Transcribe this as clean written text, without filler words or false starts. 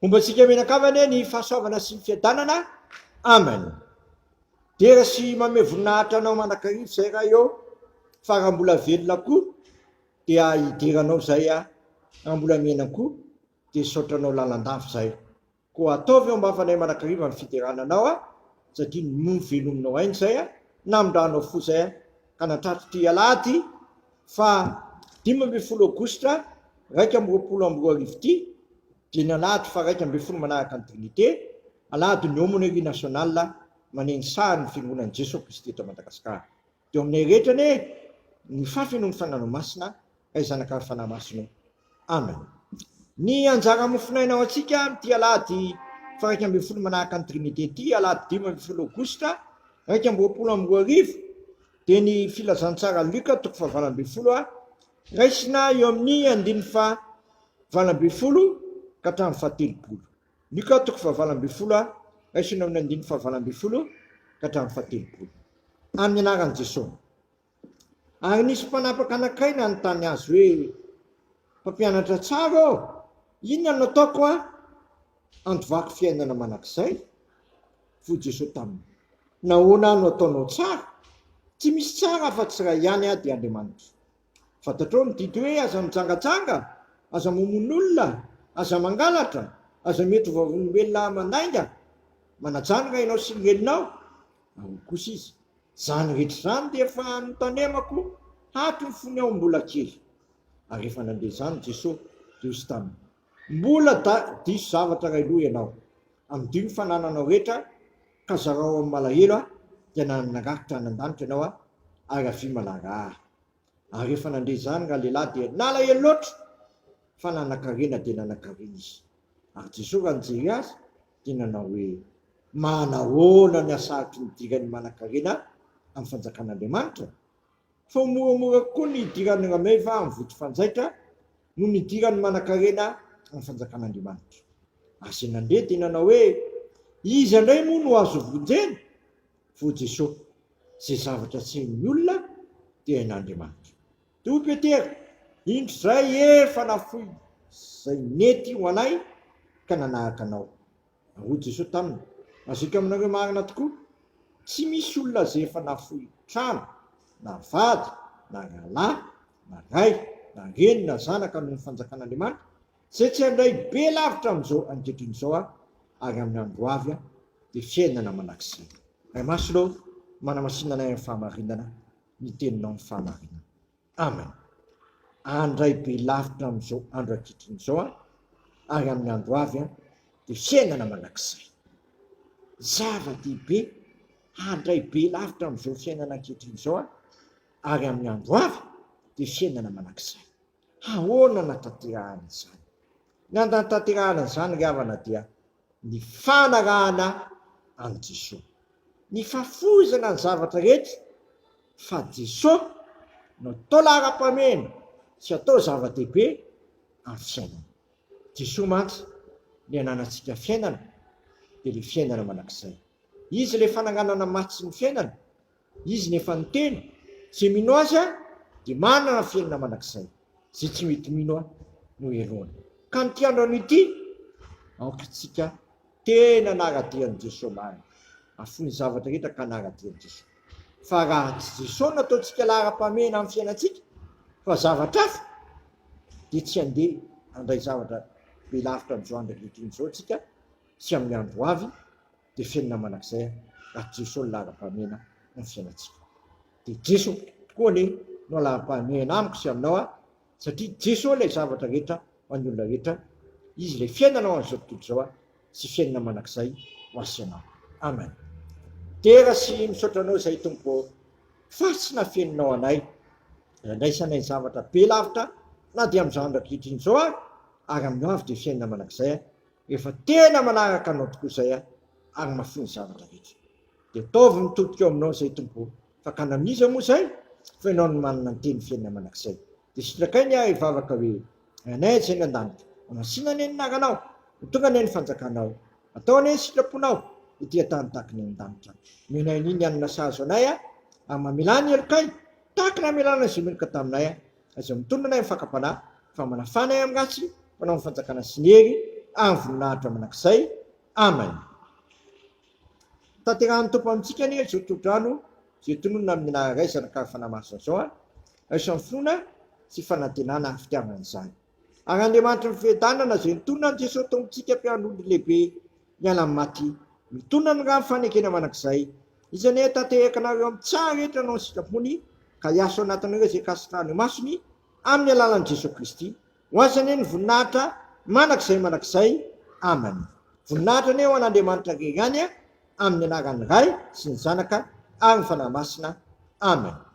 Homba antsika mianakavy anie ny fahasoavana sy ny fiadanana. Amen. Dera sy manome voninahitra anao mandrakariva izay Ray ô, fa raha mbola velona koa dia hidera anao izay aho, raha mbola miaina koa dia hisaotra anao lalandava izay. Koa ataovy eo am-bavanay mandrakariva ny fiderana anao aho, satria novelominao aina izay aho, namindranao fo izay aho, ka nahatratra ity alahady faha 15 aogositra 2021 ity, dia ny alahady faha 11 manaraka ny Trinite, alahadin'ny Aumônerie Nationale maneno sary ny Fiangonan'i Jesoa Kristy eto Madagasikara. Dia eo aminay rehetra anie ny fahafenoan'ny Fanahinao Masina, Ray Zanaka ary Fanahy Masina o. Amen. Ny anjara mofonaina ho antsika amin'ity alahady faha 11 manaraka ny Trinite ity, alahady 15 aogositra 2021, dia ny Filazantsara Lioka toko faha 18 a, raisina eo amin'ny andininy faha 18 ka hatramin'ny faha 30. Lioka toko faha 18 a, raisina eo amin'ny andininy faha 18 ka hatramin'ny faha 30. Amin'ny anaran'i Jesosy. Ary nisy mpanapaka anankiray nanontany azy hoe, Mpampianatra tsara ô, inona no ataoko handovako fiainana mandrakizay? Hoy Jesosy taminy, Nahoana aho no ataonao tsara? Tsy misy tsara afa-tsy iray ihany, dia Andriamanitra. Fantatrao ny didy hoe, Aza mijangajanga, aza mamono olona, aza mangalatra, aza mety ho vavolombelona mandainga, manajà ny rainao sy ny reninao. Ary hoy kosa izy, Izany rehetra izany dia efa notanemako hatry ny fony aho mbola kely. Ary rehefa nandre izany Jesoa, dia hoy taminy, Mbola diso zavatra iray loha ianao. Amidio ny fanananao rehetra ka zarao amin'ny malahelo aho, dia nanana rakitra any an-danitra ianao aho, ary avia manara ahy. Ary rehefa nandre izany ralehilahy dia nalahelo loatra, fa nanan-karena dia nanan-karena izy. Ary Jesoa raha nijery azy dia nanao hoe, Manahoana ny hasarotry ny hidiran'ny manan-karena amin'ny fanjakan'Andriamanitra? Fa ho moramora kokoa ny hidiran'ny rameva amin'ny vody fanjaitra noho ny hidiran'ny manan-karena amin'ny fanjakan'Andriamanitra. Ary izay nandre dia nanao hoe, Iza indray moa no azo vonjena? Vao Jesoa, Izay zavatra tsy hain'ny olona dia hain'Andriamanitra. Dia hoy Petera, Indro izahay efa nafoy izay nety ho anay ka nanaraka Anao. Ary hoy Jesoa taminy, Lazaiko aminareo marina tokoa, tsy misy olona izay efa nafoy trano, na vady, na rahalahy, na ray, na reny, na zanaka noho ny fanjakan'Andriamanitra, izay tsy handray be lavitra amin'izao ankehitriny izao aho, ary amin'ny andro ho avy dia fiainana mandrakizay. Ray Masina ô, manamasina anay amin'ny fahamarinana, ny teninao ny fahamarinana. Amen. Handray be lavitra amin'izao andro ankehitriny izao aho, ary amin'ny andro avy aho, dia fiainana mandrakizay. Zava-dehibe handray be lavitra amin'izao fiainana ankehitriny izao aho, ary amin'ny andro avy dia fiainana mandrakizay. Ahoana natanterahana izany? Ny handantanterahana izany ry havana dia ny fanarahana an'i Jesoa. Ny fahafoizana ny zavatra rehetra fa Jesoa no atao laharam-pahamehana sy atao zava-dehibe amin'ny fiainana. Jesoa mantsy ny ananantsika fiainana dia ilay fiainana mandrakizay. Izy ilay fananganana maty sy ny fiainana, Izy no efa niteny, izay mino Azy dia manana fiainana mandrakizay, izay tsy mety mino Ahy no helohany. Ka amin'ity andro anio ity, aoka isika tena hanara-dia an'i Jesoa marina, hahafoy ny zavatra rehetra ka hanara-dia an'i Jesoa. Fa raha tsy Jesoa no ataontsika laharam-pahamehana amin'ny fiainantsika, fa zavatra hafa, dia tsy handeha handray zavatra be lavitra amin'izao andro ankehitriny izao isika sy amin'ny andro ho avy, dia fiainana mandrakizay raha Jeso no laharam-pahamehana ny fiainantsika. Dia Jeso tokoa anie no laharam-pahamehana amiko sy aminao aho satria Jeso ilay zavatra rehetra ho an'ny olona rehetra, Izy ilay fiainana ho an'izao tontolo izao aho sy fiainana mandrakizay ho ahy sy ianao. Amen. Dera sy misaotra anao izay Tompo ô, fa tsy nafeninao anay, nandraisanay ny zavatra be lavitra na dia amin'izao andro ankehitriny izao ary, ary amin'ny ho avy dia fiainana mandrakizay aho Efa tena manaraka anao tokoa izay aho ary mahafoy ny zavatra rehetra. Dia ataovy mitodika eo aminao izay Tompo ô. Fakana amin'iza moa izay? Fa ianao no manana ny teny fiainana mandrakizay. Dia sitrakay ny ahy hivavaka hoe, Ray anay izay any an-danitra, homasina anie ny anaranao, ho tonga anie ny fanjakanao, atao anie ny sitraponao, ety an-tany tahaka ny any an-danitra. Omenay anio ny hanina sahaza anay ary mamelà ny helokay tahaka ny namelàna izay meloka taminay. Aza mitonona anay amin'ny fakam-panahy, fa manafà anay amin'ny ratsy, mpanao ny fanjakana sy ny hery. ary ny voninahitra mandrakizay. Amen. Tanterahan'ny Tompo amintsika anie izao tsodrano izay tononina amin'ny anaran'ny Ray, Zanaka ary Fanahy Masina izao an! Raiso amin'ny finoana sy fanantenana ary fitiavana izany. Ary Andriamanitry ny fiadanana izay nitonona an'i Jesoa Tompontsika Mpiandry ondry lehibe niala amin'ny maty, mitonona ny ràn'ny fanekena mandrakizay, Izy anie tanteraka anareo amin'ny tsara rehetra hanao ny sitrapony ka hiasa ao anatinareo izay ankasitrahany imasony amin'ny alalan'i Jesoa Kristy. Ho Azy anie ny voninahitra mandrakizay mandrakizay. Amen. Voninahitra anie ho an'Andriamanitra irery ihany amin'ny anaran'ny Ray sy ny Zanaka ary ny Fanahy Masina. Amen.